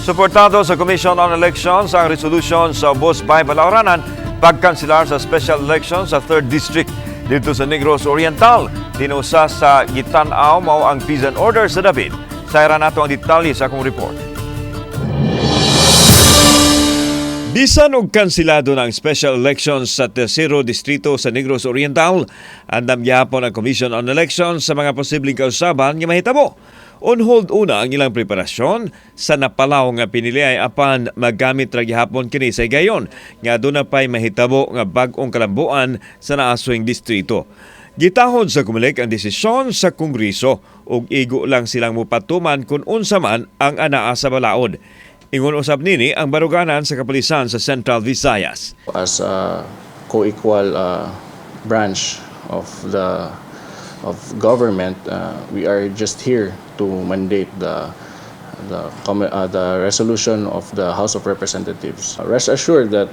Suportado sa Commission on Elections ang resolution sa Ubos by Balaoranan pagkanselar sa special election sa 3rd District didto sa Negros Oriental. Tinusa sa gitan-aw mao ang peace and order sa David. Sayran nato ang detalye sa akong report. Bisan og kansilado na ang special elections sa Tersero Distrito sa Negros Oriental, andam gyapon ang Commission on Elections sa mga posibleng kausaban nga mahitabo. On hold una ang ilang preparasyon sa napalaw nga piniliay apan magamit ra gihapon kini sa higayon nga aduna pay mahitabo nga bag-ong kalambuan sa naaswing distrito. Gitahod sa Comelec ang desisyon sa Kongreso ug igo lang silang mupatuman kung unsa man ang anaa sa balaod. Ingon usab nini ang baruganan sa kapulisan sa Central Visayas. As a co-equal branch of the of government, we are just here to mandate the resolution of the House of Representatives. Rest assured that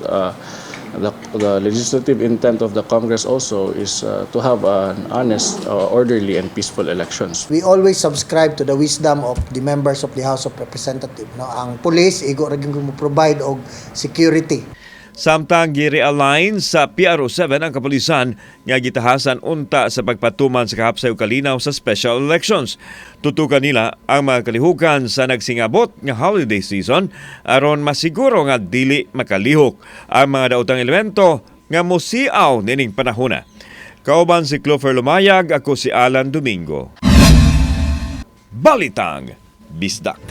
the legislative intent of the Congress also is to have an honest, orderly, and peaceful elections. We always subscribe to the wisdom of the members of the House of Representatives, no? Ang police igo ra gyud mo provide og security. Samtang gi-realign sa PRO7 ang kapulisan nga gitahasan unta sa pagpatuman sa kahapsay ug kalinaw sa special elections. Tutukan nila ang mga kalihukan sa nagsingabot nga holiday season aron masiguro nga dili makalihok ang mga daotang elemento nga mosiaw nining panahona. Kauban si Clover Lumayag, ako si Alan Domingo. Balitang Bisdak.